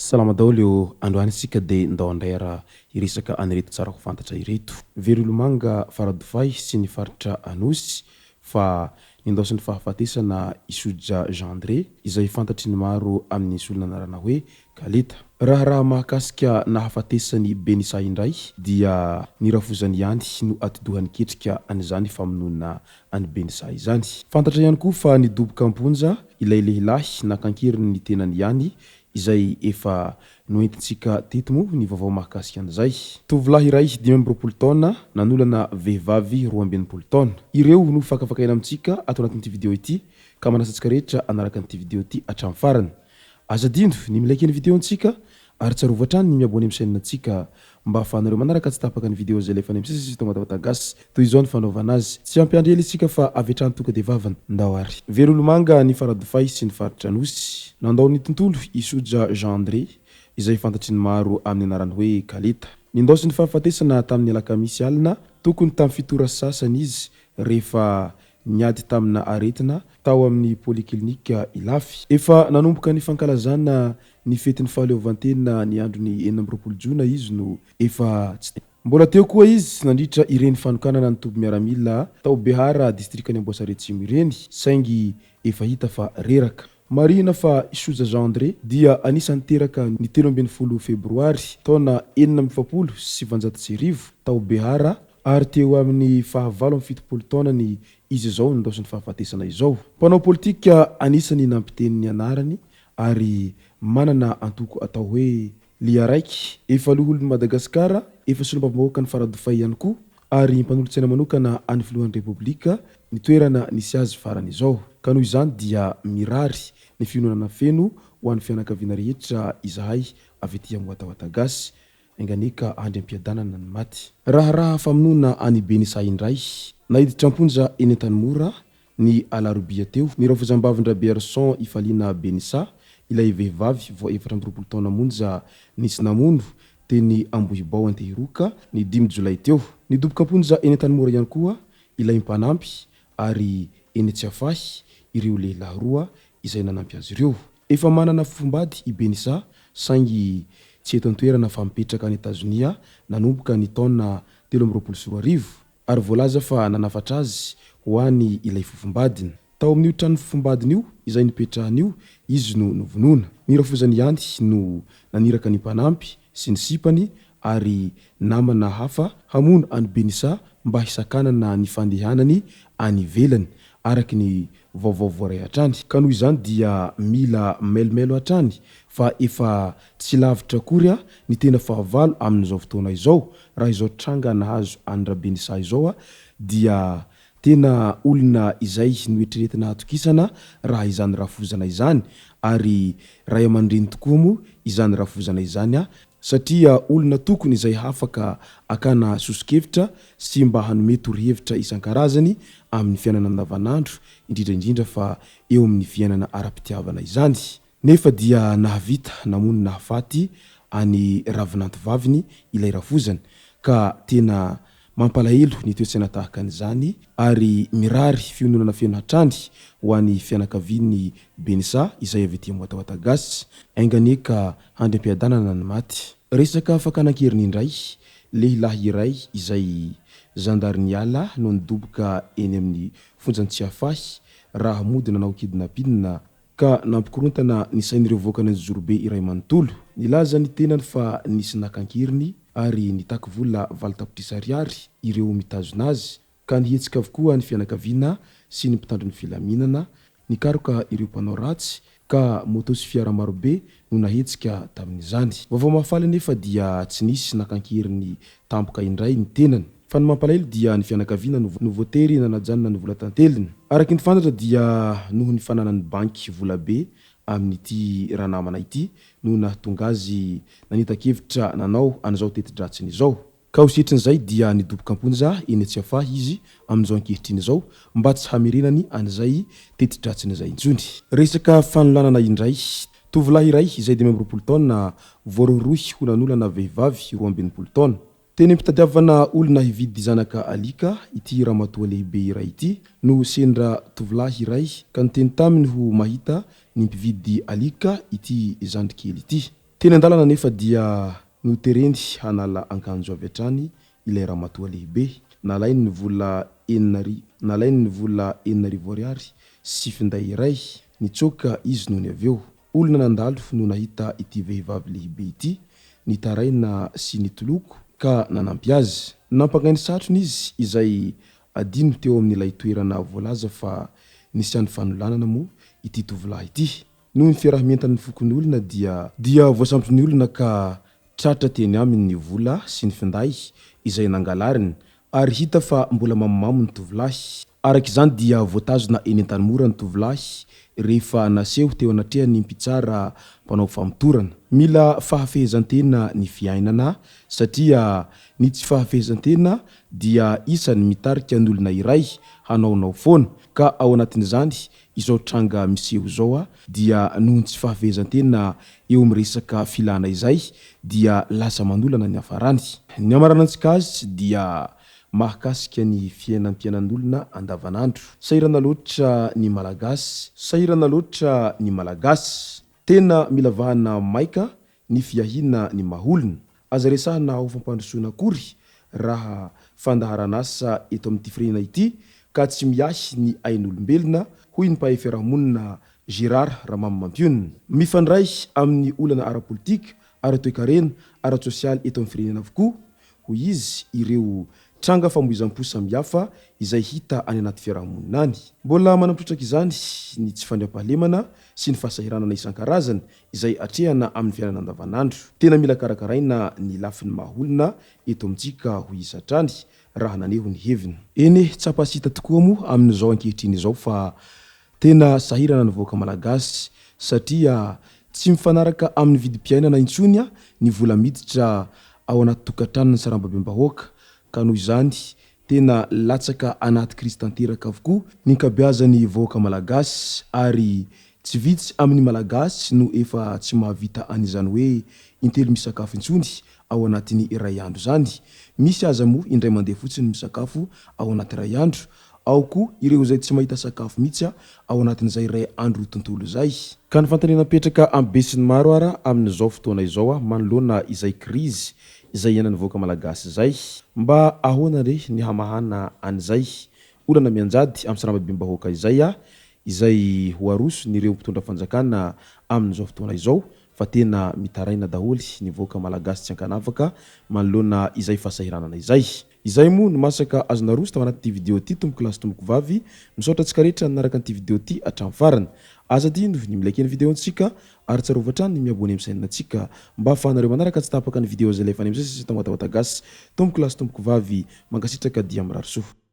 Salama daholo ô, androany isika dia ndao handray raha hiresaka an'ireto tsara ho fantatra ireto. Very olomanga Faradofay sy ny faritra Anosy fa nindaosin'ny fahafatesana i Soja Jean André izay fantatry ny maro amin'ny solon'anarana hoe Kaleta. Raharaha mahakasika nahafatesan'i Benissa indray dia ny rafozany ihany no atidoha niketrika an'izany famonoana an'i Benissa izany. Fantatra ihany koa fa nidoboka am-ponja ilay lehilahy naka an-keriny ny tenany ihany izay efa noentintsika teto moa ny vaovao mahakasika an'izay. Tovolahy iray 25 taona nanolana vehivavy 62 taona. Ireo no fakafakaina amintsika ato anatin'ity video ity ka manasa antsika rehetra hanaraka an'ity video ity hatramin'ny farany. Aza adino ny mi-like ny video ntsika ary tsarovy hatrany ny mi-abonner amin'ny chaîne ntsika mba ahafahanareo manaraka tsy tapaka ny video izay alefanay misesy eto Madawatangasy. Toy izao ny fanaovana azy. Tsy hampiandry ela isika fa avy hatrany tonga dia vavany. Ndao ary. Very olomanga ny Faradofay sy ny faritra Anosy. Nandao ny tontolo i Soja Jean André, izay fantatry ny maro amin'ny anarany hoe Kaleta. Nindaosin'ny fahafatesana tamin'ny alakamisy alina tokony tamin'ny fito ora sy sasany izy rehefa niady tamina aretina tao amin'ny Polyclinique Ilafy. Efa nanomboka ny fankalazana ny fetin'ny fahaleovantena ny andron'ny 26 jona izy no efa tsy Mbola teo koa izy nandritra ireny fanokanana ny toby miaramila tao Behara, distrikan'i Amboasary Atsimo ireny, saingy efa hita fa reraka. Marihina fa i Soja Jean André dia anisan'ny teraka ny 13 febroary taona 1946 tao Behara ary teo amin'ny faha 78 taonany izy izao nindaosin'ny fahafatesana izao. Mpanao politika anisan'ny nampiteny ny anarany ary manana antoko atao hoe Lia Raiky, efa loholon'i Madagasikara, efa solombavambahoakan'i Faradofay ihany koa ary mpanolotsaina manokana an'ny filohan'ny Repoblika ny toerana nisy azy farany izao. Ka noho izany dia mirary ny fiononana feno ho an'ny fianakaviana rehetra izahay avy aty Angoatawata Gasy. Enga anie ka handry am-piadanana ny maty. Raharaha famonoana an'i Benissa indray. Naiditra am-ponja eny Antanimora Ny alarobia teo, ny rafozambavin-dRabearison Ifaliana Benissa, ilay vehivavy vao 24 taona monja nisy namono, teny Ambohibao Antehiroka, ny dimy jolay teo. Nidoboka am-ponja eny Antanimora ihany koa ilay mpanampy ary eny Tsiafahy ireo lehilahy roa izay nanampy azy ireo. Efa manana fofombady i Benissa saingy tsy eto an-toerana fa mipetraka any Etazonia nanomboka ny taona 2023. ary voalaza fa nanafatra azy ho any ilay fofombadiny. Tao amin'io tranon'ny fofombadiny io, izay nipetrahany io, izy no novonoina. Ny rafozany ihany no naniraka ny mpanampy sy ny sipany ary namana hafa hamono an'i Benissa mba hisakanana ny fandehanany any ivelany, araka ny vaovao voaray hatrany. Ka noho izany dia mila mailomailo hatrany fa efa tsy lavitra akory ny tena fahavalo amin'izao fotoana izao. Raha izao tranga nahazo an'i Rabenisa izao dia tena olona izay noeritreretina hatokisana raha izany rafozana izany ary ray aman-dreny tokoa moa izany rafozana izany satria olona tokony izay hafaka akana soso-kevitra sy mba hanome torohevitra isan-karazany amin'ny fiainana andavanandro indrindra indrindra fa eo amin'ny fiainana ara-pitiavana izany. Nefa dia nahavita namono nahafaty an'i Ravinanto vaviny ilay rafozany ka tena mampalahelo ny toe-tsaina tahaka an'izany ary mirary fiononana feno hatrany ho an'ny fianakavian'i Benissa izay avy aty Amboatawata Gasy. Enga anie ka handry am-piadanana ny maty. Resaka fakana an-keriny indray, lehilahy iray izay zandary niala no nidoboka eny amin'ny fonjan'i Tsiafahy raha mody nanao kidnapping ka nampikorontana ny sain'ireo vahoakan'Anjozorobe iray manontolo. Nilaza ny tenany fa nisy naka an-keriny ary nitaky vola valo tapitrisa ariary ireo mitazona azy, ka nihetsika avokoa ny fianakaviana sy ny mpitandro ny filaminana nikaroka ireo mpanao ratsy ka moto sy fiara marobe no nahetsika tamin'izany. Vaovao mahafaly anefa dia tsy nisy naka an-keriny tampoka indray ny tenany. Fa ny mampalahelo dia ny fianakaviana no voatery nanajanona ny vola tanteliny. Araka ny fantatra dia noho ny fananan'ny banky vola be amin'ity ranamana ity no nahatonga azy nanita-kevitra nanao an'izao teti-dratsiny izao. Ka ho setrin'izay dia nidoboka am-ponja eny Tsiafahy izy amin'izao ankehitriny izao mba tsy hamerenany an'izay teti-dratsiny izay intsony. Resaka fanolanana indray. Tovolahy iray izay 25 taona voarohirohy ho nanolana vehivavy 62 taona. Teny am-pitadiavana olona hividy zanaka alika ity ramatoa lehibe iray ity no sendra tovolahy iray ka niteny taminy ho mahita ny mpividy alika ity zandrikely ity. Teny an-dalana anefa dia notereny hanala ankanjo avy hatrany ilay ramatoa lehibe. Nalainy ny vola enina ari nalainy ny vola 6000 ariary sy finday iray. Nitsoaka izy nony avy eo. Olona nandalo no nahita ity vehivavy lehibe ity nitaraina sy nitoloko ka nanampy azy. Nampangainy satrony izy izay adino teo amin'ilay toerana voalaza fa nisian'ny fanolanana moa ity tovolahy ity. Noho ny fiaraha-mientan'ny fokonolona dia dia voasambotry ny olona ka tratra teny aminy ny vola sy ny finday izay nangalariny ary hita fa mbola mamomamo ny tovolahy. Araka izany dia voatazona eny Antanimora ny tovolahy rehefa naseho teo anatrehan'ny mpitsara mpanao famotorana. Mila fahafehezan-tena ny fiainana satria ny tsy fahafehezan-tena dia isan'ny mitarika ny olona iray hanaonao foana ka ao anatin'izany Izao tranga miseho izao dia noho ny tsy fahafehezan-tena eo amin'ny resaka filana izay dia lasa manolana ny hafarany. Ny hamaranantsika azy dia mahakasika ny fiainam-piainan'olona andavanandro. Sahirana loatra ny Malagasy. Sahirana loatra ny Malagasy. Tena mila vahana maika ny fiahiana ny maha olona. Aza resahina ho fampandrosoana akory raha fandaharan'asa eto amin'ity firenena ity ka tsy miahy ny ain'olombelona, hoy ny mpahay fiarahamonina Gérard Ramamimampionona. Mifandray amin'ny olana ara-politika, ara-toekarena, ara-tsosialy eto amin'ny firenena avokoa, hoy izy, ireo tranga famoizam-po samihafa izay hita any anaty fiarahamonina any. Mbola manapotraka izany ny tsy fandriampahalemana sy ny fahasahiranana isan-karazany izay atrehana amin'ny fiainana andavanandro. Tena mila karakaraina ny lafiny maha olona eto amintsika, hoy izy hatrany, raha naneho ny heviny. Eny e, tsapa sy hita tokoa moa amin'izao ankehitriny izao fa tena sahirana ny vahoaka malagasy satria tsy mifanaraka amin'ny vidim-piainana intsony ny vola miditra ao anaty tokantranon'ny sarambabem-bahoaka ka noho izany tena latsaka anaty krizy tanteraka avokoa ny ankabeazan'ny vahoaka malagasy ary tsy vitsy amin'ny malagasy no efa tsy mahavita an'izany hoe intelo misakafo intsony ao anatin'ny iray andro izany. Misy aza moa indray mandeha fotsiny misakafo ao anaty iray andro. Ao koa ireo izay tsy mahita sakafo mihitsy ao anatin'izay iray andro tontolo izay. Ka ny fanontaniana mipetraka amin'ny besinimaro ara amin'izao fotoana izao manoloana izay krizy izay iainan'ny vahoaka malagasy izay, mba ahoana re ny hamahana an'izay olana mianjady amin'ny sarambabem-bahoaka izay izay ho aroson'ireo mpitondra fanjakana amin'izao fotoana izao fa tena mitaraina daholo ny vahoaka malagasy tsy ankanavaka manoloana izay fahasahiranana izay. Izay moa no masaka azo naroso tao anatin'ity video ity tompoko lahy sy tompoko vavy, misaotra antsika rehetra nanaraka an'ity video ity hatramin'ny farany. Aza adino ny mi-like ny video ntsika ary tsarovy hatrany ny mi-abonner amin'ny chaîne ntsika mba ahafahanareo manaraka tsy tapaka ny video izay alefa any amin'izay sisa eto Madawatasy. Tompoko lahy sy tompoko vavy, mankasitraka dia mirary soa.